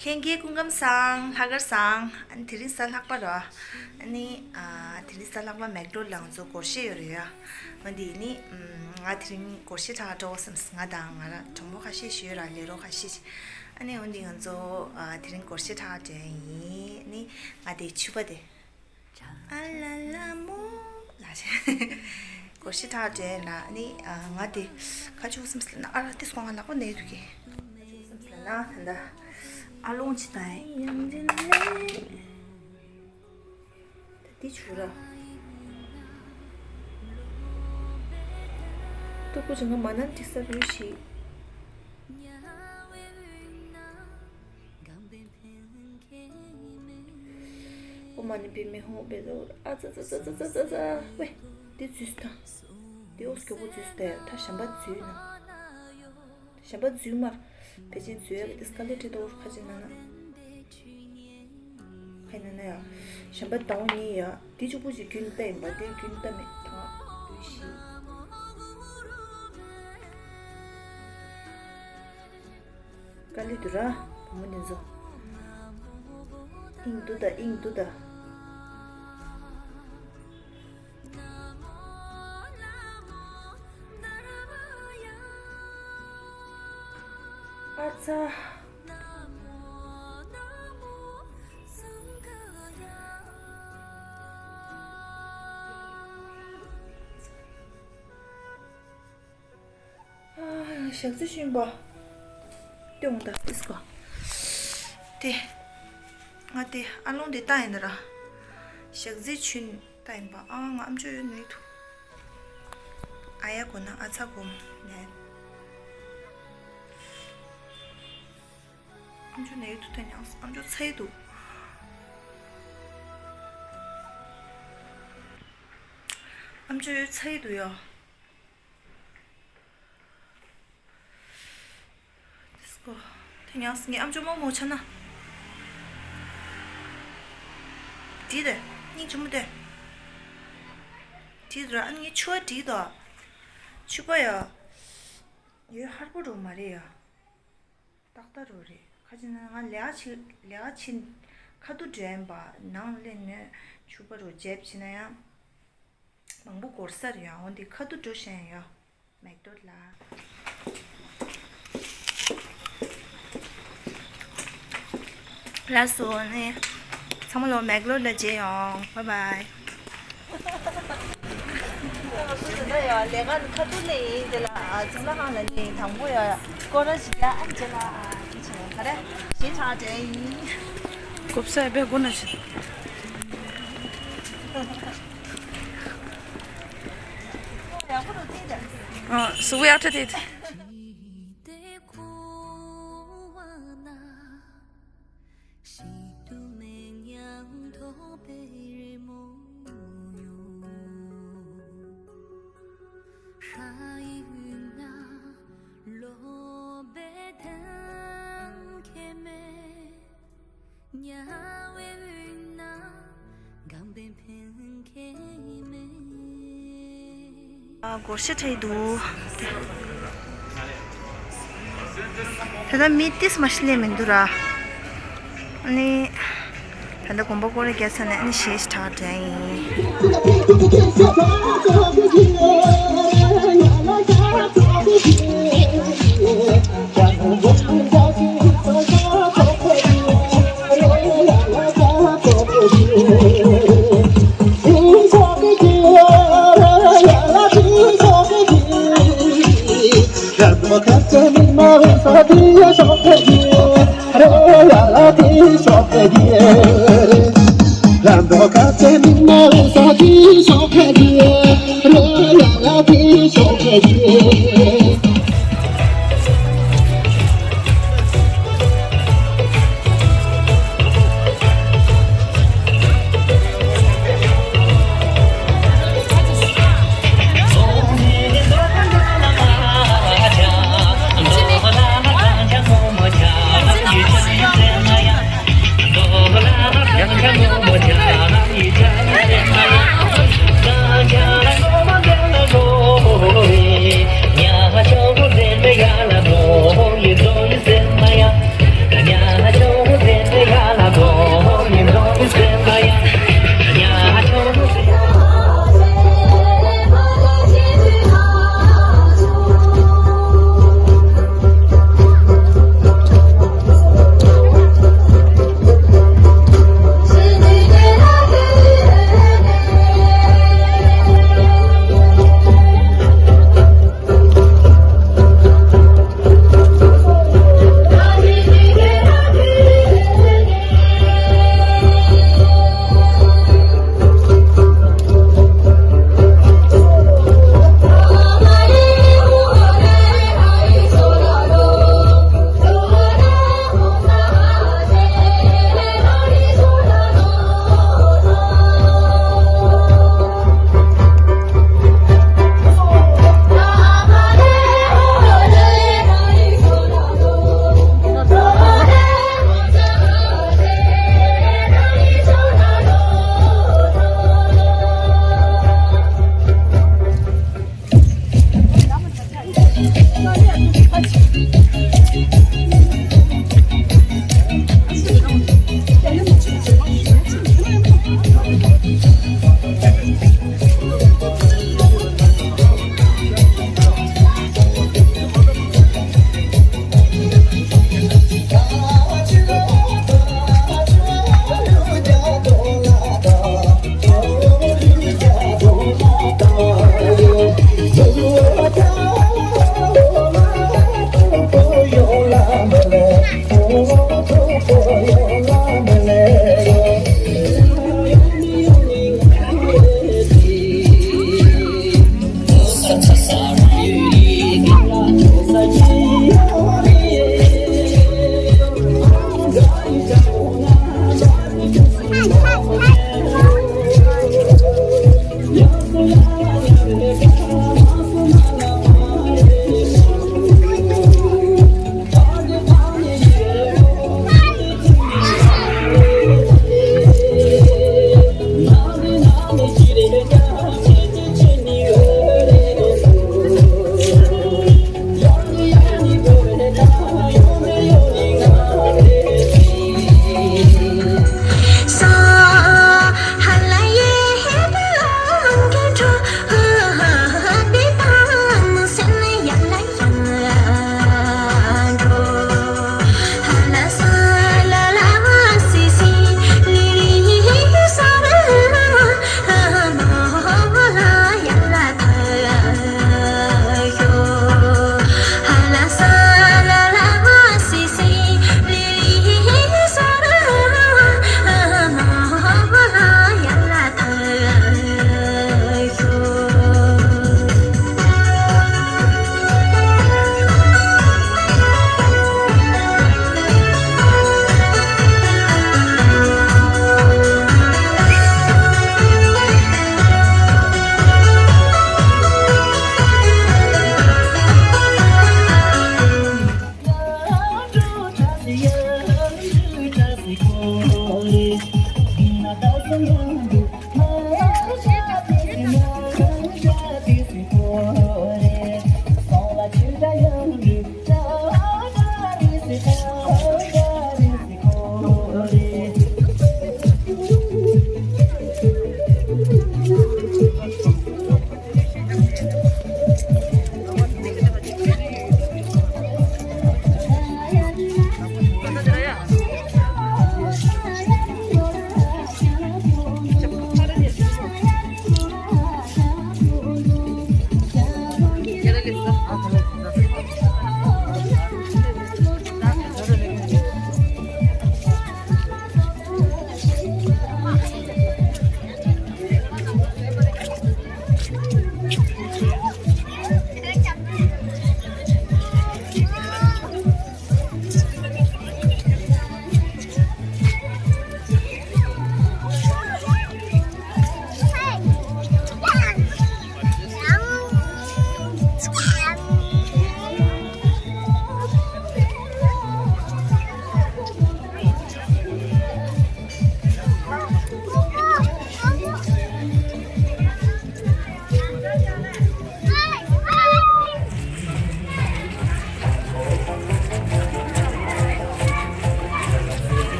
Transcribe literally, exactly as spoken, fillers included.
ལྷན་རྒྱས་སྐུ་ཁམས་བཟང་། ལྷག་དཀར་བཟང་། ཨ་ནི་དེ་རིང་གཟའ་ལྷག་པ་རེད། ཨ་ནི་ཨ་དེ་རིང་གཟའ་ལྷག་པ་མེག་ལོཌ་ལ་ང་ཚོ་སྒོར་གཞས་ཡོད་རེད་ཡ། འོན་ཏེ་ནི་ཨམ་ང་དེ་རིང་སྒོར་གཞས་གྲགས་འགྲོ་བསམ། ང་དང་ང་རང་གྲོགས་མོ་ཁ་ཤས་ཤིག་ཡོད་ར། ལས་རོགས་ཁ་ཤས་ཤིག་ཨ་ནི་འོན་ཏེ་ང་ཚོ་ཨ་དེ་རིང་སྒོར་གཞས་གྲགས་འགྲོ་ཡ་ཡིན། ཨ་ནི་ང་དེ་ཕྱུ་པ་དེ། ཨ་ལ་ལ་མོ་ལ་ཞེས། སྒོར་གཞས་གྲགས་འགྲོ་ཡ་ཡིན་ལ། ཨ་ནི་ཨ་ང་དེ་ཁ་ཆུ་སེམས་ལ་ན། ཨ་ར་ཏིས་ཁོང་ང་ལག་པ་ནས་འདུག་གི། ཁ་ཆུ་སེམས་ལ་ན་ད་ལྟ་ཨ་ལོང་ཅི་ད་ཡིན། ད་འདི་ཆུ་ར། ཏུ་ཀུ་ཅི་ང་མ་ནན་ཏི་ས་རུ་ཤི། ཨོཾ་མ་ཎི་པདྨེ་ཧཱུྃ་ཕཊ། ཨ་ཙ་ཙ་ཙ། ཝེ། འདི་འཛུལ་སྟངས། འདི་ཨོ་སྐྱོ་པོ་འཛུལ་སྟངས། ད་གཞན་པ་འཛུལ་ན། གཞན་པ་འཛུལ་མར། ཕལ་ཆེར་འཛུལ་ཡག་གི་དེ་སྐ་ལེ་ཁྲི་ཏོ་ཁ་ཅིག་ན་ན། ཁ་ན་ན་ཡ། གཞན་པ་ཟླ་བ་གཉིས་ཡ། དེ་གཅིག་པུ་ཅིག་རྒྱུན་ལྟ་ཡིན་པ། དེ་རྒྱུན་ལྟ་མེད་ད་འོས་ཤིང་། དཀའ་ལས་འདུག་ར། བུ་མོ་འདི་ཚོ། ཨིང་འདུག་ད། ཨིང་འདུག་ད། ཨ་ཙ། ཨ། ཞག་རྩི་ཆུན་པ། སྟོན་དང་ཏིས་ཀོ། དེ། ང་དེ་ཨ་ལོང་དེ་ལྟ་ཡིན་ན་ར། ཞག་རྩི་ཆུན་ལྟ་ཡིན་པ། ཨ་ང་ཨམ་ཅོག་ཡོད་ནུས་ཐུ། ཨ་ཡ་གོ་ན་ཨ་ཚ་གོ་ནས། ཨམ་ཅོག་ནས་ཡོད་ཐུ་ཐ་ཉག་ཨམ་ཅོག་ཚ་ཡི་འདུག་ཨམ་ཅོག་ཡོད་ཚ་ཡི་འདུག་ཡ། ཏིས་ཀོ། དེ་ཡང་ངའི་ཨམ་ཅོག་མོག་མོག་ཆགས་ན། དྲིས་ཏེ། སྙིང་རྗེ་མོ་སྟེ། དྲིས་ཏེ་ར། ཨ་ནི་ངའི་ཕྱུ་པ་དྲིས་ཏོ། ཕྱུ་པ་ཡ། ཡོད་ཧར་པོ་རུ་མ་རེད་ཡ། ཏག་ཏག་རུ་རེད། ཁ་ཅིག་ན་ང་ལས་ཀ་ཕྱི་ལས་ཀ་ཕྱིན། ཁ་ཐུག་འགྲོ་ཡིན་པ། ནང་སླེབས་ནས་ཕྱུ་པ་རུ་འཇེབ་ཕྱིན་ན་ཡང་། མང་པོ་འགོར་ས་རེད་ཡ། འོན་ཏེ་ཁ་ཐུག་འགྲོ་ཤེས་ཡ། མེག་ལོཌ་ལ། ལགས་སོ་ནི། ཚང་མ་ལོ་མེག་ལོཌ་ལ་མཇལ་ཡོང་། བའི་བའི། ལས་ཀ་ཁ་ཐུག་ནས་ཡིན་དེ་ལ་ཚང་མ་ཧང་ལ་ནི་དང་པོ་ཡ་སྐོར་ར་ཞིག་ཡ། ཨ་ཅེ་ལ་ཨ་ཅེ་ག་རེ་ཞེ་དྲག་དྲན་ཡིན། གོབ་ས་ཡ་བེ་གོ་ན་ཞིག་ཡག་པོ་འདུག་ཐེངས་འདིར། ཨ། སུ་བའི་ཨ་ཁྲ་དེ། ཨ། སྒོར་གཞས་འཁྲབ་ཀྱི་འདུག་ད་ལྟ་མི་ཏིས་མ་ཤི་ལེ་མི་འདུག་ར། ཨ་ནི། ད་ལྟ་དགོན་པ་སྐོར་ར་རྒྱག་ཚར་ནས་ཨ་ནི་གཞས་ཤིག་གྲགས་འགྲན་ཡིན།